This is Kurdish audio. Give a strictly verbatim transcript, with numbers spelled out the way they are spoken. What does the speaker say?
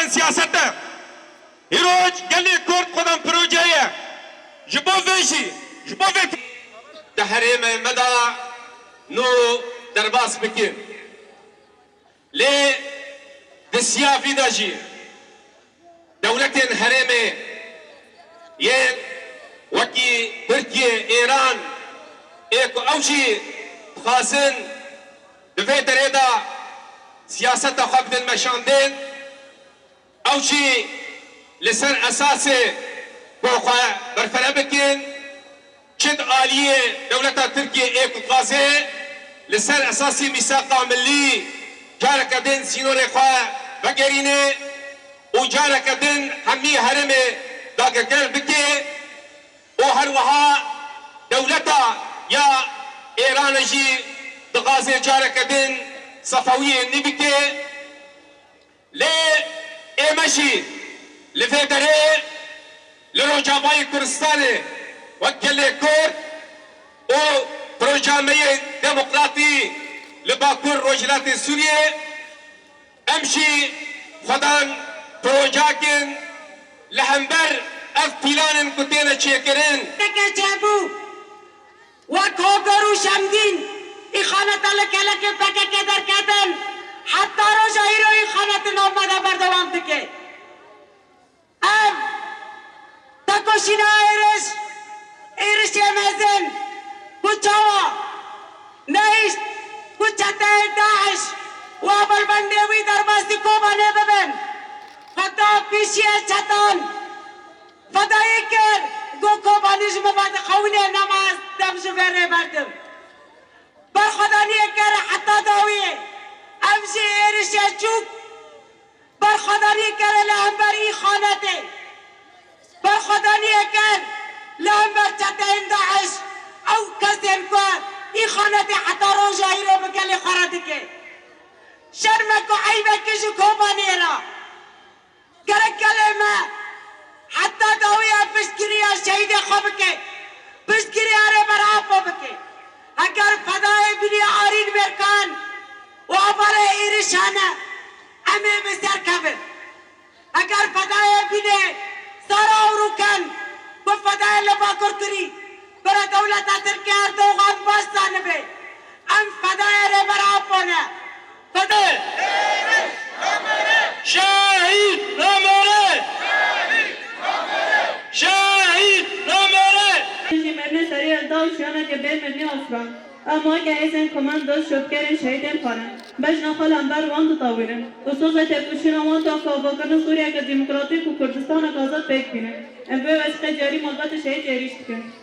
Siyaset e. Îroj gelê Kurd xwedan proje ye. Ji bo vê jî, ji bo vê di herêmê me de nû derbas bikin. Lê di siyavî de jî dewletên herêmê yên wekî Tirkiye, Êran ê ku ew jî dixwazin di vê derê de siyaseta xwe bidin meşandin, ew jî li ser esasê ku xwe berfere bikin, çi di aliyê dewleta Tirkiyê ê ku dixwaze li ser esasî mîsaqa milî careke din sînorê xwe vegerîne û careke din hemî herêmê dagirker bike û her wiha dewleta ya Êranê jî dixwaze careke din sefewiyê nî bike. Lê ême jî li vê derê li Rojavayê Kurdistanê wek gelê Kurd û proja me yê demokratî li Bakur Rojhilatê Sûriyê, em jî xwedan projakin li hember ev pîlanên ku têne çêkirin. Teke çêbû. Wek Hogar û Şemdîn îxaneta li kelekê P K K derketin, heta roja îro îxanetê nav me de berdewam dike. Ev tekoşîna êriş, êrişê mezin ku çawa nehişt ku çeteyê DAIŞ û hevalbendê wî derbasî Kobanê bibin, heta pêşiya çetan fedayî kir, got, Kobanî ji min ve dixewîne, nema ez dem ji vê rê berdim. Berxwedaniyê kir heta dawiyê. Ev jî êrişê çûk berxwedaniyê kir li hember îxanetê. Berxwedaniyê kir li hember çeteyên DAIŞ. Ew kesên ku îxanetê heta roja îro bi gelê xwe re dike. Şermek û eybekî ji Kobanê re. Gerek gelê me heta dawiya piştgiriya şehîdê xwe bike, piştgiriya Rêber Apo bike. Heger fedayê bînê Arîn Mêrkan û hevalê êrişan e, em ê bi ser kevin. Heger fedayê bînê Sara Ewroken ku fedayê li Bakur kirî, bira dewleta Tirkiye Erdogan baş zanibe. Em fedayê Rêber Apo ne. Fedayê. Şehîd namere! Şehîd namere! Jî merinê serî hilda û şiyaneke bê mirinê afirand. Em weke hêzên komando şopkerên şehîdên xwe ne. Bejna xwe li hember wan ditewînin û soza têkoşîna wan tu avakirina Sûriyeke demokratîk û Kurdistaneke azad pêk bînin. Em bi wê wesîqê diyarî malbatê şehîd êrîş dikin.